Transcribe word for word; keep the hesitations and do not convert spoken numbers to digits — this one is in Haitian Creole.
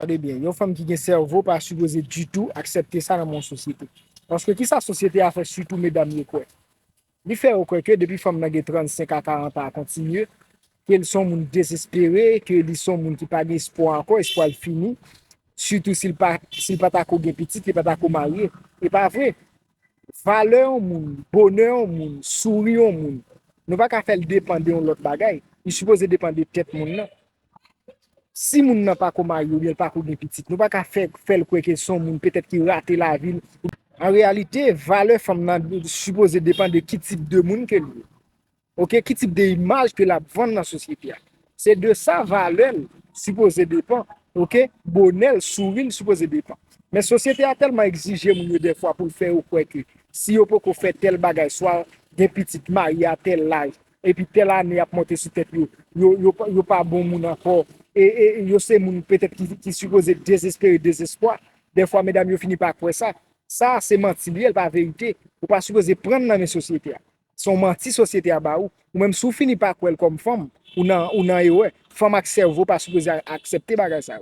Tande byen, yon fanm ki gen sèvo pa sipoze ditou aksepte sa nan yon sosyete. Paske kisa sosyete a fè sitou medam yo kwè? Li fè yo kwè ke depi fanm nan gen trannsenk a karant an a kontinye, ke l se yon moun dezespere, ke li se yon moun ki pa gen espwa ankò, espwa l fini. Sitou si l pa, si l pa ta ko gen pitit, li pa ta ko marye. E pa vre. Valè yon moun, bonè yon moun, souri yon moun, nou pa ka fè l depann de yon lòt bagay. Li sipoze depann de tèt moun nan. Si moun nan pa ko marye oubyen l pa ko gen pitit, nou pa ka fè, fè l kwè ke se yon moun petèt ki rate lavi l. An reyalite, valè fanm nan sipoze depann de ki tip de moun ke l ye. Oke, ki tip de imaj ke l ap vann nan sosyete a. Se de sa valè l sipoze depann. Oke, bonè l, souri l sipoze depann. Men sosyete a tèlman egzije moun yo dèfwa pou l fè yo kwè ke si yo poko fè tèl bagay, swa gen pitit, marye a tèl laj, epi tèl ane ap monte sou tèt yo, yo, yo, pa- yo pa bon moun ankò, e, e yo se moun petèt ki, ki sipoze dezespere, dezespwa. Dèfwa, medam yo fini pa kwè sa. Sa, se manti li ye, l pa verite. Ou pa sipoze pran l nan men sosyete a. Se yon manti sosyete a ba ou. Ou menm, si w fini pa kwè l kòm fanm, ou nan, ou nan erè. Fanm ak sèvo pa sipoze a- aksepte bagay sa.